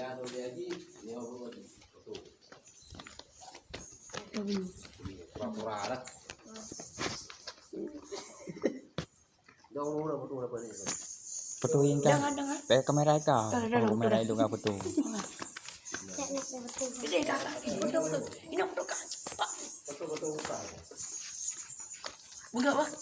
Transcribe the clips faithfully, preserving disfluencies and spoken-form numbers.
Anu dia haji, dia baru haji. Betul. Pura-pura lah. Dah umur dah betul apa ni? Betul intan. Jangan, jangan. Pakai kamera ka. Dah, dah, dah, kamera dah. Itu enggak betul. Ini dah, dah. Ini betul, betul. Ini betul kan? Cepat. Betul, betul, bukan. Buka, Bang.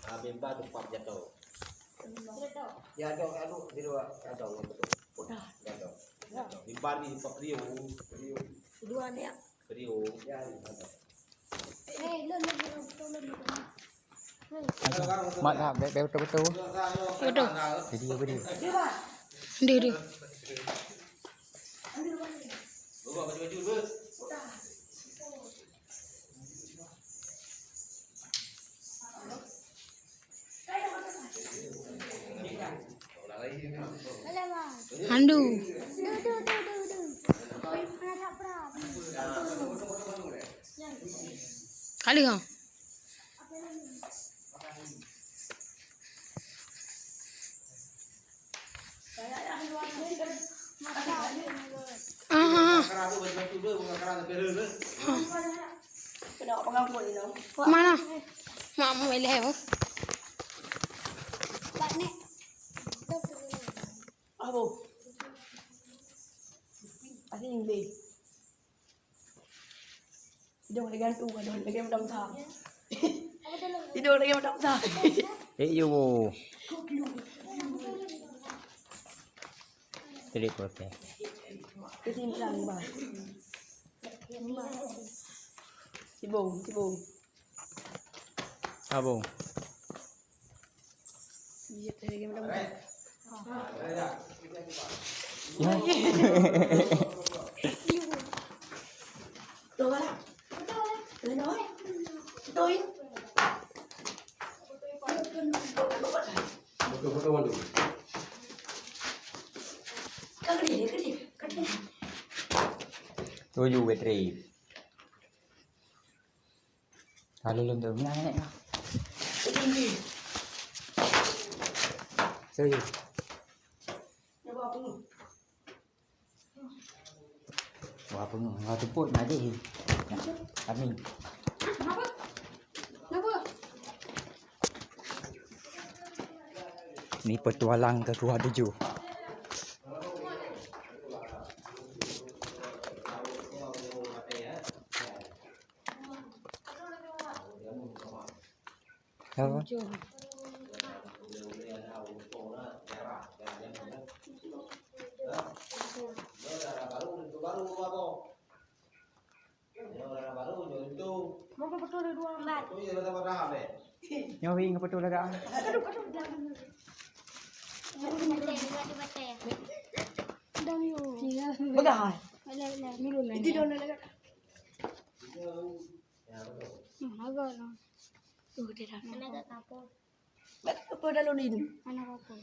Habis bah tu pap jatuh. Ya, jatuh, aduh, di luar, jatuh, jatuh. Udah. Jatuh. Jatuh. Di bar ni, pap riu. Riu. Dua ni, ya. Riu. Ya, jatuh. Eh, lu, lu, lu, lu, lu, lu. Mak tak, baik, baik, betul, betul. Betul. Video, video. Dia, dia. Bawa baju-baju dulu. Andu. Kali ha. Aha. Mana? Mak mau milih apa? Apa? Asing deh. Hidung lagi hantu, hidung lagi macam sa. Hidung lagi macam sa. Eh, yo. Telepon, okey. Kesimpulan, bah. Sibong, sibong. Abong. Tujuh bateri. Lalu lôn tu, mina nenek kah? Serius. Wah, peungeuh. Wah, peungeuh. Wah, tupot na jih. Amin. Ni petualang kedua tujuh. Apa? Nyoe wing apa tu lagak? Pegang. Itu daun lagak. Hmm, agak lah. Tu dia dah. Mana kat kapur? Kat kapur dalam ni. Mana kapur?